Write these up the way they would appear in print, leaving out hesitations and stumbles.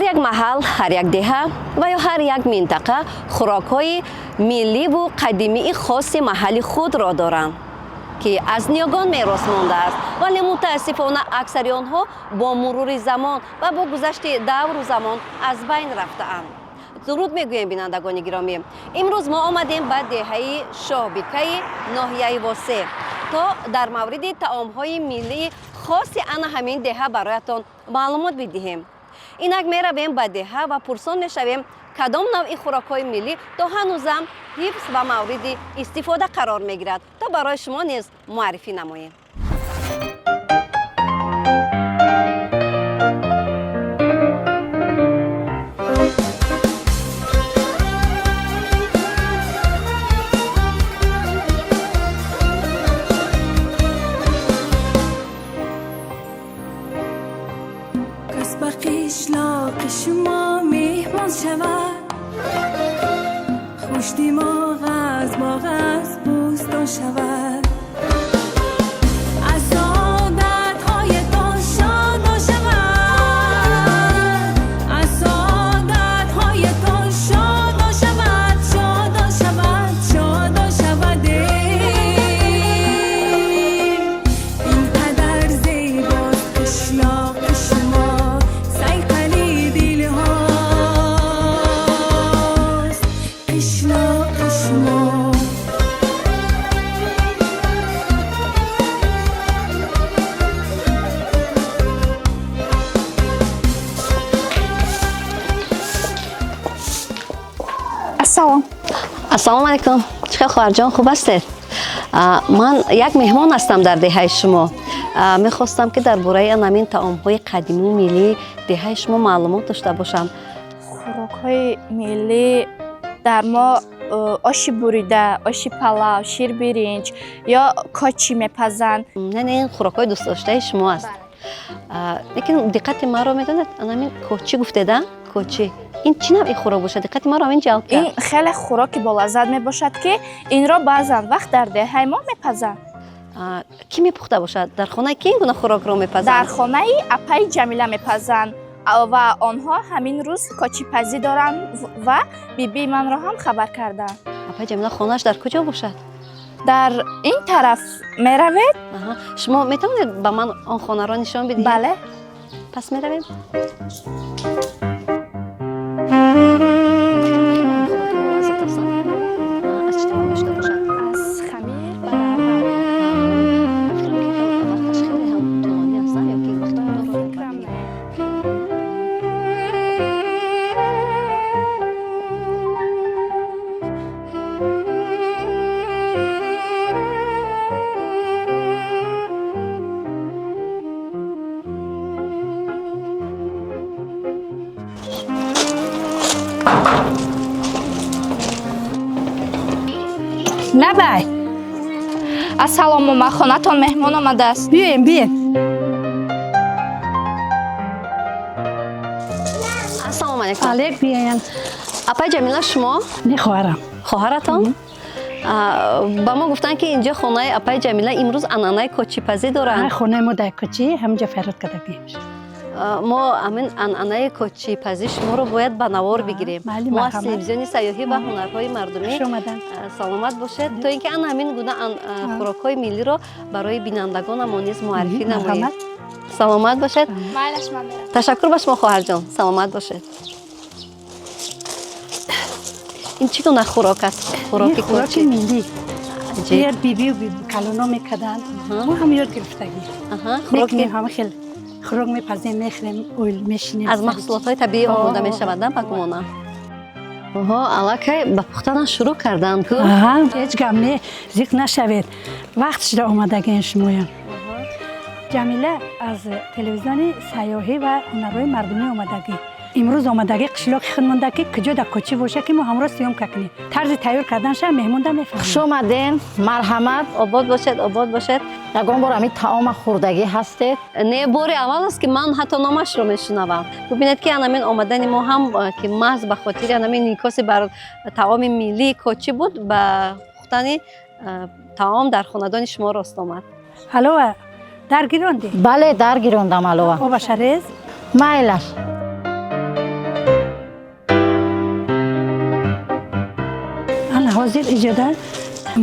Ҳар як маҳал, ҳар як деҳа ва ё ҳар як минтақа хӯрокҳои милливу қадимии хоси маҳалли худро доранд, ки аз ниёгон мерос мондааст, вале мутаассифона аксари онҳо бо мурури замон ва бо гузашти давру замон аз байн рафтаанд. Дуруд мегӯем, бинандагони гиромӣ. Имрӯз мо омадем ба деҳаи Шоҳбикаи ноҳияи Восе, то дар мавриди таомҳои миллии хоси ана ҳамин деҳа бароятон маълумот бидиҳем. Инак меравем ба деҳа ва пурсон мешавем, кадом навъи хӯрокҳои миллӣ то ҳанӯзам ҳифз ва мавриди истифода қарор мегирад, то барои шумо низ муаррифӣ намоем. Кас ба қишлоқи шумо меҳмон шавад, хушдимоғ аз боғ, аз бӯстон шавад, аз одатҳоятон шодо шавад, аз одатҳоятон шодо шавад, шодо шавад, шодо шавад. Ин қадар зебост қишлоқи шумо, сайқали дилҳост қишлоқи шумо. Ассалом. Ассалому алайкум. Чӣ хел, хоҳарҷон, хуб ҳастед? Ман як меҳмон ҳастам дар деҳаи шумо. Мехостам, ки дар бораи анамин таомҳои қадимию миллии деҳаи шумо маълумот дошта бошам. Хӯрокҳои миллӣ дар мо оши бурида, оши палав, ширбиринҷ ё кочи мепазанд. Яъне ин хӯрокҳои дӯстдоштаи шумо аст. Лекин диққати маро, медонед, анамин кочӣ гуфтеда, кочӣ ин чӣ навъи хӯрок бошад? Диққати маро ҳамин ҷалб Ин кард. хеле хӯроки болаззат мебошад, ки инро баъзан вақт дар деҳаи мо мепазанд. Кӣ мепухта бошад? Дар хонаи ки ин гуна хӯрокро мепазанд? Дар хонаи апаи Ҷамила мепазанд ва онҳо ҳамин рӯз кочипазӣ доранд ва бибии манро ҳам хабар карданд. Апаи Ҷамила хонааш дар куҷо бошад? Дар ин тараф меравед. Аҳа. Шумо метавонед ба ман он хонаро нишон бидиҳед? Бале. Пас меравем. Аз чӣ тавр шуда бошад? Аз хамир ва равған. Фикрам, ки вақташ хеле ҳам тӯлонӣ аст, ё ки вақти кӯтоҳро Фикрам, не. Лабай. Ассалому, ба хонатон меҳмон омадааст. Биёем, биёем. Ассалому алайкум. Алейк, биёем. Апаи Ҷамила шумо? Не, хоҳарам. Хоҳаратон? Ба мо гуфтанд, ки инҷо хонаи апаи Ҷамила имрӯз анъанаи кочипазӣ доранд. Хонаи мо дар кочи, ҳаминҷо фарёд карда бием. Мо ҳамин анъанаи кочипазӣ шуморо бояд ба навор бигирем. Майли, Мо аз марҳамат. телевизиони сайёҳӣ ва ҳунарҳои мардумӣ. Хуш омадан. Саломат бошед, то ин ки ана ҳамин гуна хӯрокҳои миллиро барои бинандагонамон низ муаррифӣ намоем. Марҳамат. Саломат бошед. Майлаш, ман меравам. Ташаккур ба шумо, хоҳарҷон, саломат бошед. Ин чӣ гуна хӯрок аст, хӯроки Ин хӯроки кочӣ? миллӣ. Аҷиб. Дер бибию калоно мекарданд, мо ҳам ёд гирифтагӣ. Хӯроки Мекунем, ҳама хел хӯрок мепазем, мехӯрем, оил мешинем. Аз маҳсулотҳои табиӣ омода мешавад, на, ба гумонам? Оҳо, аллакай ба пухтанаш шурӯъ карданд ку. Аҳа, ҳеҷ гап не, зиқ нашавед, вақт шуда омадагиен шумоям. Ҷамила аз телевизиони сайёҳӣ ва ҳунарҳои мардумӣ омадагӣ. Имрӯз омадагӣ қишлоқи худ монда, ки куҷо дар кочӣ боша, ки мо ҳамроҳ съёмка кунем. Тарзи тайёр карданша меҳмонда мефаҳмем. Хуш омаден, марҳамат. Обод бошед, обод бошед. Ягон бор ҳамин таома хӯрдагӣ ҳастед? Не, бори аввал аст, ки ман ҳатто номашро мешунавам. Бубинед, ки анамин омадани мо ҳам ки маҳз ба хотири анамин инъикоси бар таоми миллии кочӣ буд, ба пухтани таом дар хонадони шумо рост омад. Ҳалова дар гиронди? Бале, дар гирондам алова. Обаша рез. Майлаш. Ҳозир иҷода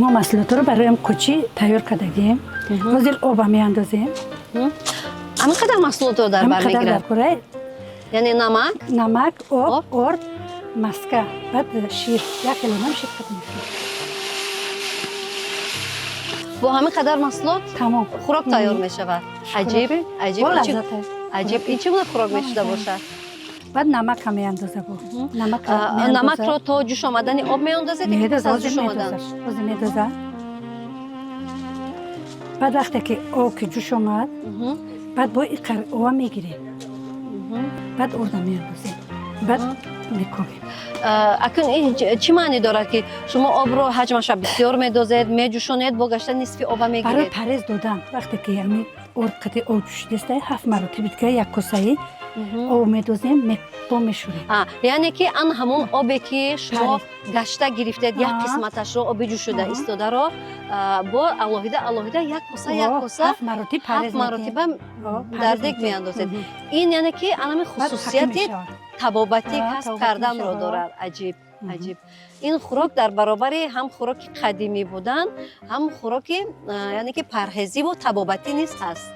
мо маҳсулотро барои кӯчӣ тайёр кардагием. Ҳозир оба меандозем. Ҳамин қадар маҳсулотро дар бар Ҳамин қадар мегирад? Дар кора. Яъне намак, намак, об, об. Орд, маска, баъд шир, як килограмм шир қат мекунем. Бо ҳамин қадар маҳсулот Тамом. хӯрок тайёр мешавад. Аҷиб, аҷиб. Бо Ин лаззат аст. Аҷиб, ин чӣ гуна хӯрок мешуда бошад? Баъд намака меандоза, бо намак. Намакро то ҷӯш омадани об меандозед ё ки пас аз ҷӯш омадан? Ҳозир медоза. Баъд вақте ки об ки ҷӯш омад, баъд бо иқар ова мегирем, баъд орда меандозем, баъд мекобем. Акун ин чӣ маъне дорад, ки шумо обро ҳаҷмаша бисёр медозед, меҷӯшонед, бо гашта нисфи оба Барои мегиред? парез додан. Вақте ки ҳами орд қати об ҷӯшидаста, ҳафт маротиба дига як косаи об медозем, бо мешӯрем. Яъне ки ан ҳамон обе ки шумо гашта гирифтед, як қисматашро, оби ҷӯшуда истодаро бо алоҳида алоҳида як коса, як коса, ҳафт маротиб парез ҳафт маротиба медиҳем. дар Парез дег медиҳем. меандозед. Ин яъне ки анами Баъд ҳаким хусусияти мешавад. табобатӣ касб табобатӣ карданро мешавад. дорад. Аҷиб, аҷиб. Ин хӯрок дар баробари ҳам хӯроки қадимӣ будан, ҳам хӯроки яъне ки парҳезиву табобатӣ низ ҳаст.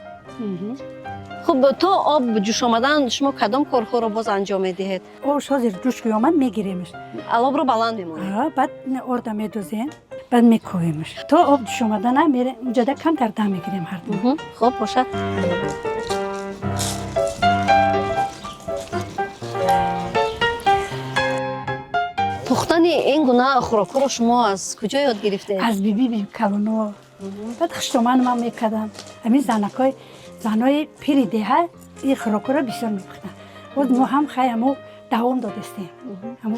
Хуб, то об ҷӯш омадан шумо кадом корҳоро боз анҷом медиҳед? Обш ҳозир ҷӯш ки омад, мегиремш. Алобро баланд мемонед? Баъд орда медозем, баъд мекӯвемш. То об ҷӯш омадана мерем, унҷода камтар дам мегирем ҳарду. Хуб бошад. Пухтани ин гуна хӯрокҳоро шумо аз куҷо ёд гирифтед? Аз биби калоно. Баъд хуштоманам мекардам. Ҳамин занакҳои, занои пири деҳа ин хӯрокҳоро бисёр мепухтанд. Боз мо ҳам хай ҳамо давом додистем, ҳамо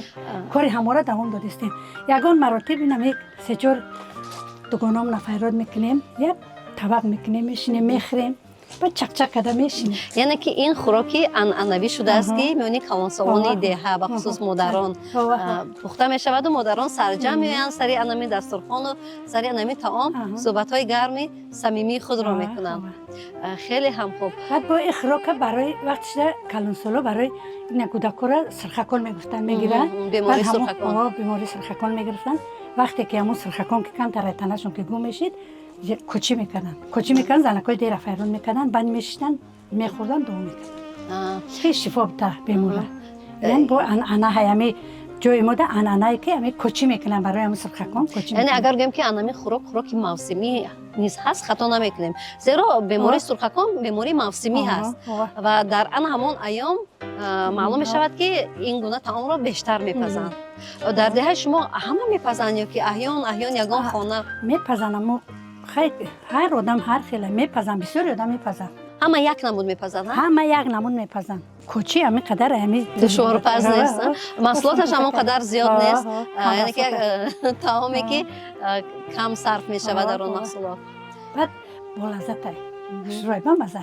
кори ҳамора давом додистем. Ягон маротиб инами сечор дугоном нафарёд мекунем, як табақ мекунем, мешинем, мехӯрем, баъд чақчақ карда мешинем. Яъне ки ин хӯроки анъанавӣ шудааст, ки миёни калонсолони деҳа, бахусус модарон, пухта мешаваду модарон сарҷамъ меоянд сари анами дастурхону сари анами таом, суҳбатҳои гарми самимии худро мекунанд. Хеле ҳам хуб. Баъд бо ин хӯрока барои вақти шуда калонсоло барои ина кӯдакҳоро сирхакон мегуфтанд, мегиранд. Бемории Баъд сурхакон. Бемории сурхакон мегирифтанд. Вақте ки ҳамон сурхакон ки камтар танашон ки гум мешид, кӯчӣ мекарданд, кӯчӣ мекарданд, занакҳои дера файрон мекарданд, баъд мешиштанд, мехӯрданд, дуо мекарданд. Хеле шифо бита бемора. Яъне бо анъана ҳами ҷои мода анъанае ки ҳами кӯчӣ мекунанд, барои ҳамон сурхакон кӯчӣ Яъне мекунанд. агар гӯем, ки анами хӯрок хӯроки мавсимӣ низ ҳаст, хато намекунем, зеро бемории сурхакон бемории мавсимӣ ҳаст ва дар ан ҳамон айём маълум мешавад, ки ин гуна таомро бештар мепазанд. Дар деҳаи шумо ҳама мепазанд ё ки аҳён аҳён ягон хона? Мепазанд, аммо хай ҳар одам ҳар хела мепазанд, бисёри одам мепазанд. Ҳама як намуд мепазанд, ҳа? Ҳама як намуд мепазанд. Кӯчӣ ҳамин қадар ҳами Душворпаз нест, а? Маҳсулоташ ҳамон қадар зиёд нест. Яъне ки таоме ки кам сарф мешавад дар он маҳсулот. Баъд болаззатай, хушрӯй, ба мазза.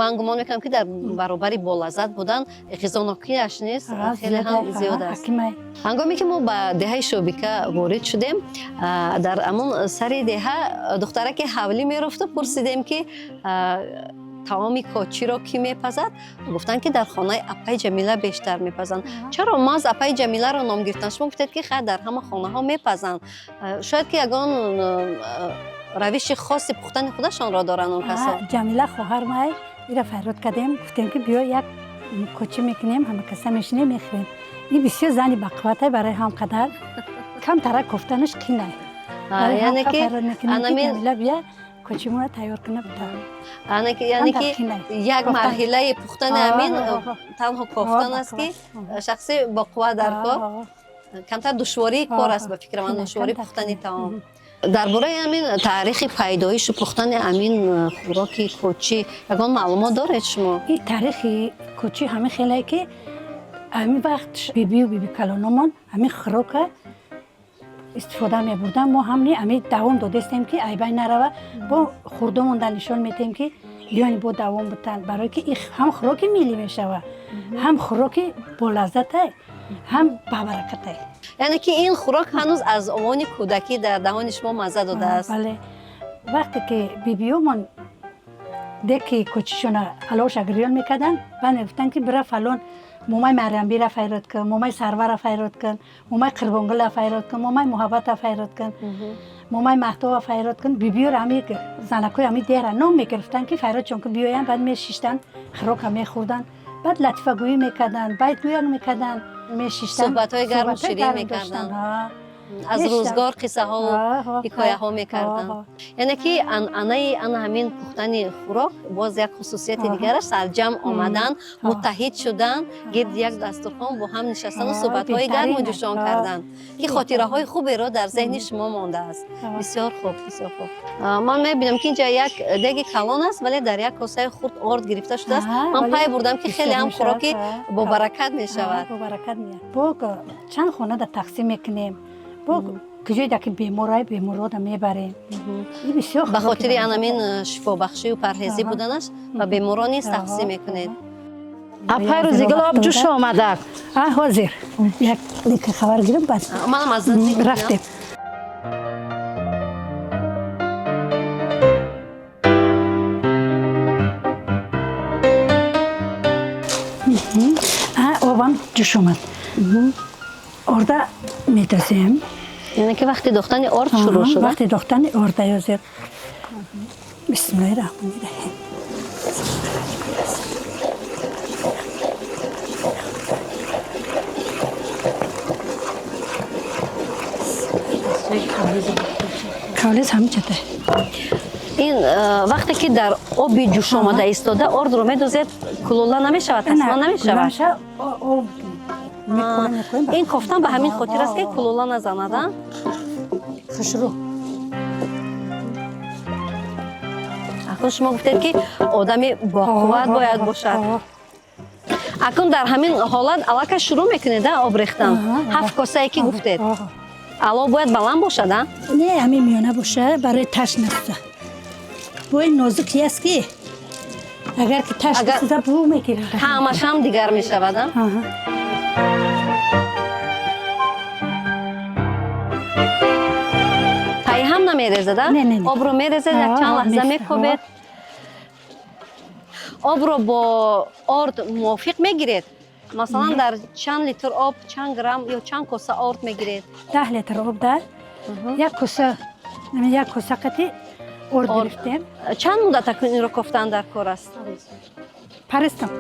Ман гумон мекунам, ки дар баробари болаззат будан, ғизонокиаш низ хеле ҳам зиёд аст. Ҳакимай. Ҳангоме ки мо ба деҳаи Шобика ворид шудем, дар ҳамон сари деҳа духтараке ҳавлӣ мерофту пурсидем, ки таоми кочиро кӣ мепазад. Гуфтанд, ки дар хонаи апаи Ҷамила бештар мепазанд. Чаро маҳз апаи Ҷамиларо ном гирифтанд? Шумо гуфтед, ки хай, дар ҳама хонаҳо мепазанд. Шояд ки ягон равиши хоси пухтани худашонро доранд он касон. Ҷамила хоҳар май, ира фарёд кардем, гуфтем, ки биё, як кочӣ мекунем, ҳама каса мешинем, мехӯрем. Ин бисёр зани бақувватай, барои ҳам қадар камтара кофтанаш қинай. Яъне ки анамин Ҷамила бия, кочимона тайёр куна бита. Яъне ки як марҳилаи пухтани ҳамин танҳо кофтан аст, ки шахси боқувват дар кор, камтар душвории кор аст, ба фикри ман, душвории пухтани таом. Дар бораи ҳамин таърихи пайдоишу пухтани ҳамин хӯроки кочӣ ягон маълумот доред шумо? Ин таърихи кочӣ ҳамин хелае, ки ҳамин вақт бибию биби калономон ҳамин хӯрока истифода мебурданд. Мо ҳамни ҳамин давом додастем, ки айбай нарава. Бо хурдомонда нишон медиҳем, ки биёни, бо давом бутан, барое ки ҳам хӯроки миллӣ мешава, ҳам хӯроки болаззатай, ҳам бабаракатай. Яъне ки ин хӯрок ҳанӯз аз овони кӯдакӣ дар даҳони шумо мазза додааст. Бале, вақте ки бибиёмон деки кочишона алоша гирён мекарданд, баъд мегуфтанд, ки бира, фалон Момаи Марьямбира файрод кун, момаи Сарвара файрод кун, момаи Қирбонгула файрод кун, момаи Муҳаббата файрод кун, момаи Маҳтова файрод кун. Бибиёр ҳами занакҳои ҳами деҳра ном мегирифтанд, ки файродшон кун, биёянд. Баъд мешиштанд, хӯрока мехӯрданд, баъд латифагӯӣ мекарданд, байтгӯяк мекарданд, мешиштанд. Суҳбатҳои гарму Суҳбатҳои ширин гарм мекарданд. доштанд, ҳа. Аз Мешиштанд. рӯзгор қиссаҳову ҳикояҳо мекарданд. Яъне ки анъанаи ана ҳамин пухтани хӯрок боз як хусусияти дигараш сарҷамъ омадан, муттаҳид шудан, гирди як дастурхон бо ҳам нишастану суҳбатҳои гарму беҳтарин. ҷӯшон кардан, ки хотираҳои хуберо дар зеҳни шумо мондааст. Бисёр хуб, бисёр хуб. Ман мебинам, ки инҷа як деги калон аст, вале дар як косаи хурд орд гирифта шудааст. Ман вале пай бурдам, ки бисёр хеле ҳам мешавад, хӯроки бобаракат мешавад. Бобаракат меяд. Бо чанд хонада тақсим мекунем, бо куҷое ки беморай, беморрода мебарем. И бисёр Ба хӯроки хотири бамазза. анамин шифобахшию парҳезӣ буданаш ба беморон низ тақсим мекунед. Апай Рӯзигул, об ҷӯш омадак. А, ҳозир як дика хабар гирам, баъд Манам аз наздик бинам. Рафтем. А, обам ҷӯш омад, орда медозем. Яъне ки вақти дохтани орд шурӯъ шуда. Вақти дохтани орда ёзир. Бисмиллаҳи раҳмони раҳим. Кавлез ҳамҷата. Ин вақте ки дар оби ҷӯш омада истода ордро медозед, кулула намешавад, тасма намешавад? Об мекунем, мекунем. Ин кофтан ба ҳамин хотир аст, ки кулула назанад, а? Хушрӯ. Акнун шумо гуфтед, ки одами боқувват бояд бошад. Акнун дар ҳамин ҳолат аллакай шурӯъ мекунед, а, об рехтан, 7 косае ки гуфтед. Алов бояд баланд бошад, а? Не, ҳамин миёна боша, барои таш насӯза. Бо ин нозуки аст, ки агар ки таш насӯза, бӯ мегирад. Таъмаш ҳам дигар мешавад, а? Аҳа. Пайҳам намерезад, а? Не, не, не. Обро мерезед, як чанд лаҳза мекобед. Обро бо орд мувофиқ мегиред? Масалан, дар чанд литр об чанд грамм ё чанд коса орд мегиред? 10 литр об дар як коса, ҳамин як коса қати орд Орд. гирифтем. Чанд муддат акнун инро кофтан дар кор аст? Паристам.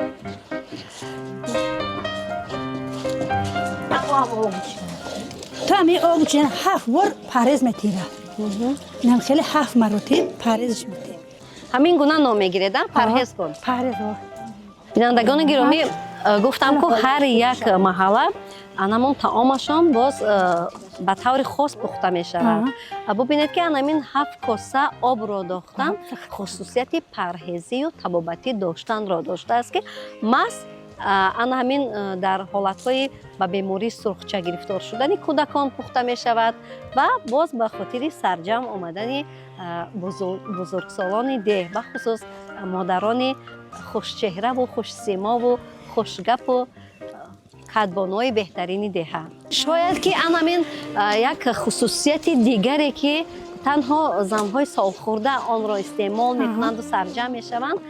То ҳамин об чин ҳафт бор парез метира. Нам хеле ҳафт маротиб парезш метир. Ҳамин гуна ном мегиред, а, парҳез кун? Парез, о. Бинандагони гиромӣ, гуфтам, ку ҳар як маҳалла анамон таомашон боз ба таври хос пухта мешавад. Бубинед, ки анамин 7 коса обро дохтан хусусияти парҳезию табобатӣ доштанро доштааст, ки маҳз ана ҳамин дар ҳолатҳои ба бемории сурхча гирифтор шудани кӯдакон пухта мешавад ва боз ба хотири сарҷамъ омадани бузургсолони деҳ, бахусус модарони хушчеҳраву хушсимову хушгапу кадбонои беҳтарини деҳа. Шояд ки анамин як хусусияти дигаре, ки танҳо занҳои солхӯрда онро истеъмол мекунанду сарҷамъ мешаванд,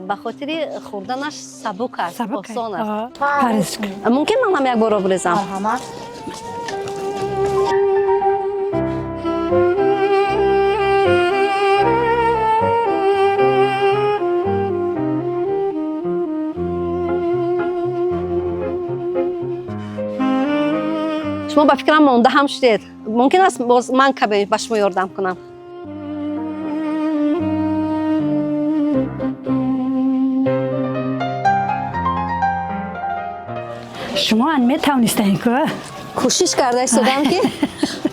ба хотири хӯрданаш сабук аст, Сабук. осон аст. Парез. Мумкин манам як бор об резам? Марҳамат. Шумо ба фикрам монда ҳам шудед. Мумкин аст, боз ман каме ба шумо ёрдам кунам? Шумо ан метавонистаин ку? Кӯшиш карда истодам, ки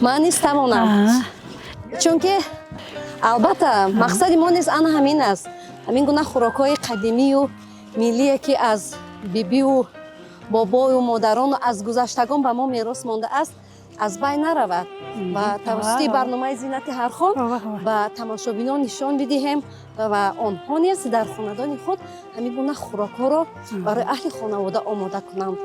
ман низ тавонам, чунки албатта мақсади мо низ ана ҳамин аст: ҳамин гуна хӯрокҳои қадимию миллие, ки аз бибиву бобою модарону аз гузаштагон ба мо мерос мондааст, аз байн наравад ва тавассути барномаи «Зинати ҳархон» ба тамошобинон нишон бидиҳем ва онҳо низ дар хонадони худ ҳамин гуна хӯрокҳоро барои аҳли хонавода омода кунанд.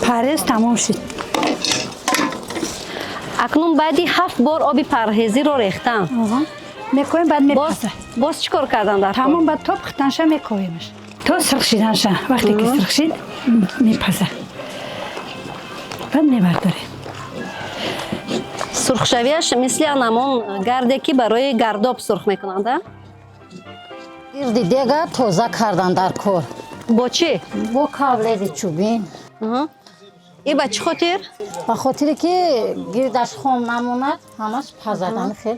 Парҳез тамом шуд. Акнун баъди 7 бор оби парҳезиро рехтан мекоем, баъд мепаза. Боз чӣ кор кардан дар? Тамом, баъд то пухтанша мекоемаш, то сирх шиданша. Вақте ки сирх шид, мепаза, баъд мебардорем. Сурхшавиаш мисли анамон гарде ки барои гардоб сурх мекунанд, а? Гирди дега тоза кардан дар кор. Бо чӣ? Бо кавледи чӯбин. И ба чӣ хотир? Ба хотире ки гирдаш хом намонад, ҳамаш пазад, ҳами хел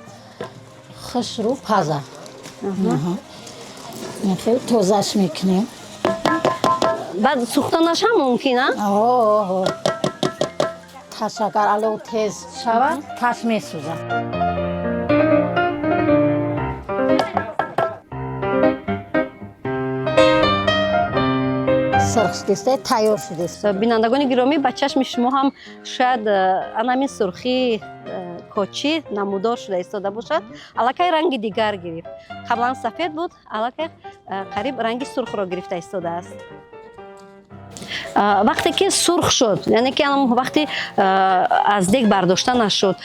хушрӯ пазад. Ин хел тозаш мекунем. Баъд сӯхтанаш ҳам мумкин, а? Оҳо, таш агар алов тез шавад, таш месӯзад. Сурх шудеста, тайёр шудест. Бинандагони гиромӣ, ба чашми шумо ҳам шояд анамин сурхии кочӣ намудор шуда истода бошад. Аллакай ранги дигар гирифт. Қаблан сафед буд, аллакай қариб ранги сурхро гирифта истодааст. Вақте ки сурх шуд, яъне ки вақте аз дег бардошта нашуд,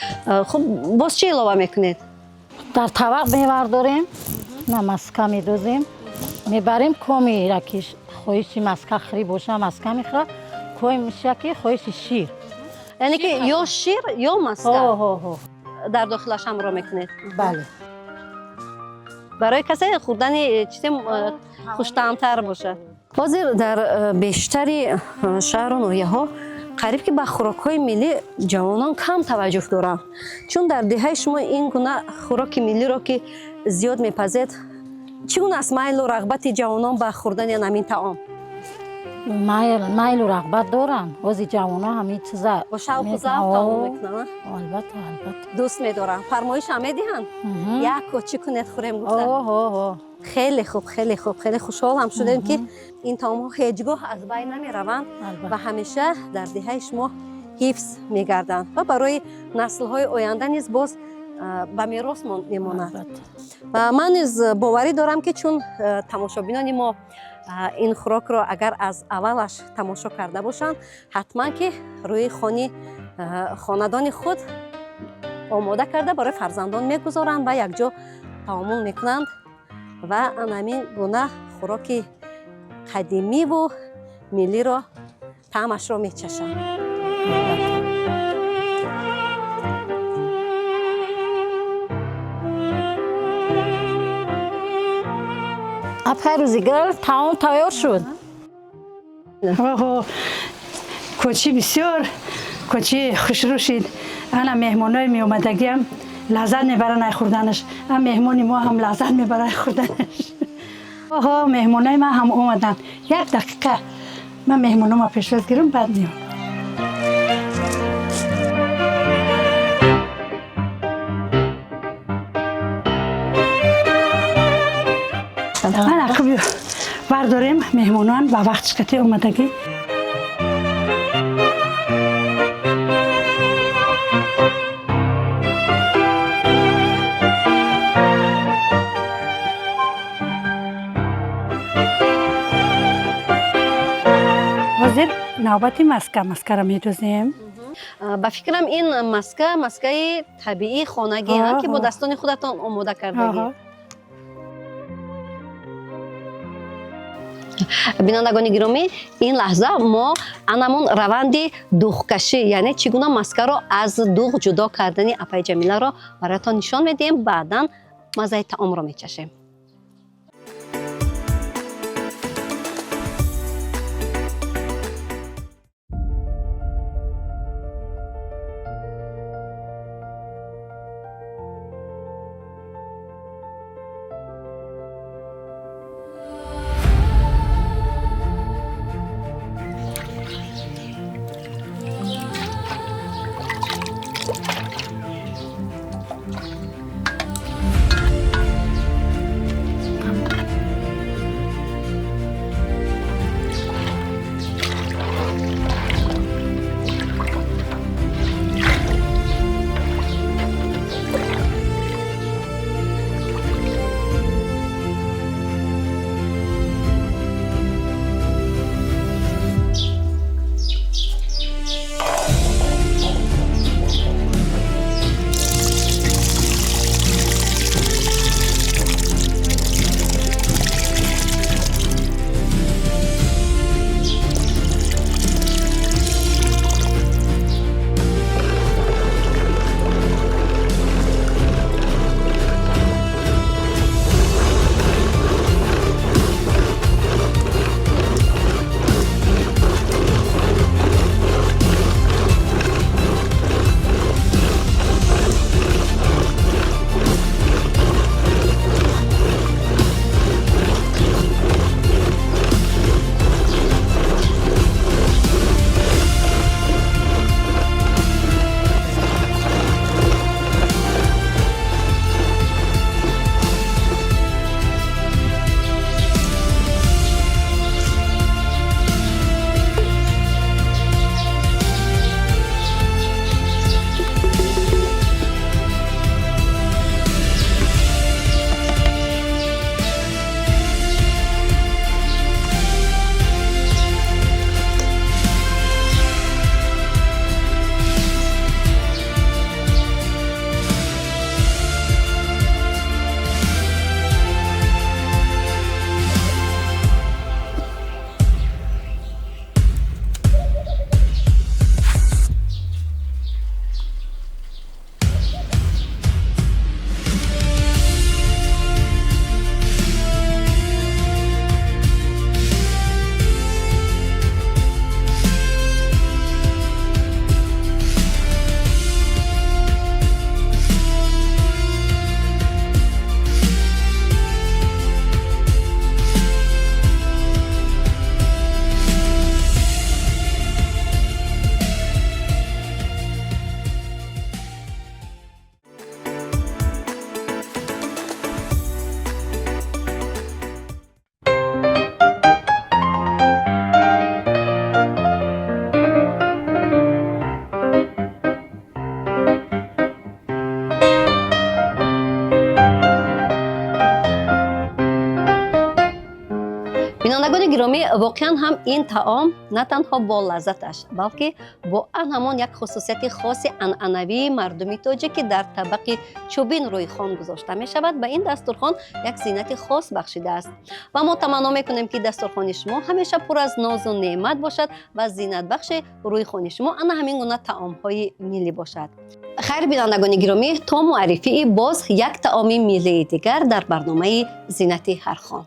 хуб, боз чӣ илова мекунед? Дар тавақ мевардорем, намаска медозем, мебарем. Комира ки хоҳиши маска хӯрӣ боша, маска мехӯрад, комиша ки хоҳиши шир. Яъне ки ё шир, ё маска дар дохилаш ҳамроҳ мекунед? Бале. Барои касе хӯрдани чизе хуштаъмтар бошад. Ҳозир дар бештари шаҳру ноҳияҳо қариб ки ба хӯрокҳои миллӣ ҷавонон кам таваҷҷӯҳ доранд. Чун дар деҳаи шумо ин гуна хӯроки миллиро ки зиёд мепазед, чӣ гуна аст майлу рағбати ҷавонон ба хӯрдани ҳамин таом? Майлу рағбат доранд ҳози ҷавонон ҳамин чиза. Бо шавқу завқ таом мекунанд? Албатта, албатта. Дӯст медоранд, фармоиш ҳам медиҳанд, як кочӣ кунед хӯрем гуфта? Хеле хуб, хеле хуб, хеле хушҳолам шудем, ки ин таомҳо ҳеҷ гоҳ аз байн намераванд ва ҳамеша дар деҳаи шумо ҳифз мегарданд ва барои наслҳои оянда низ боз ба мерос мемонад. Ва ман низ боварӣ дорам, ки чун тамошобинони мо ин хӯрокро агар аз аввалаш тамошо карда бошанд, ҳатман ки рӯи хони хонадони худ омода карда барои фарзандон мегузоранд ва якҷо таомул мекунанд ва ҳамин гуна хӯроки қадимиву миллиро таъмашро мечашанд. Апай Рӯзигул, таом тайёр шуд. Оҳо, кочи бисёр кочи хушрӯ шид. Ана меҳмонои меомадагиам лаззат мебаранд ай хӯрданаш, а меҳмони мо ҳам лаззат мебарад ай хӯрданаш. Оҳо, меҳмонои ман ҳам омаданд. Як дақиқа, ман меҳмонома пешвоз гирам, баъд меом. Ман ақиб бардорем, меҳмонон ба вақтиш қати омадагӣ. Ҳозир навбати маска, маскаро медозем. Ба фикрам, ин маска маскаи табиии хонагӣ, ки бо дастони худатон омода кардагӣ. Бинандагони гиромӣ, ин лаҳза мо анамон раванди дуғкашӣ, яъне чӣ гуна маскаро аз дуғ ҷудо кардани апаи Ҷамиларо бароятон нишон медиҳем, баъдан маззаи таомро мечашем. Воқеан ҳам ин таом на танҳо бо лаззаташ, балки бо ан ҳамон як хусусияти хоси анъанавии мардуми тоҷик, ки дар табақи чӯбин рӯи хон гузошта мешавад, ба ин дастурхон як зинати хос бахшидааст. Ва мо таманно мекунем, ки дастурхони шумо ҳамеша пур аз нозу неъмат бошад ва зинатбахши рӯи хони шумо ана ҳамин гуна таомҳои миллӣ бошад. Хайр, бинандагони гиромӣ, то муаррифии боз як таоми миллии дигар дар барномаи «Зинати ҳар хон».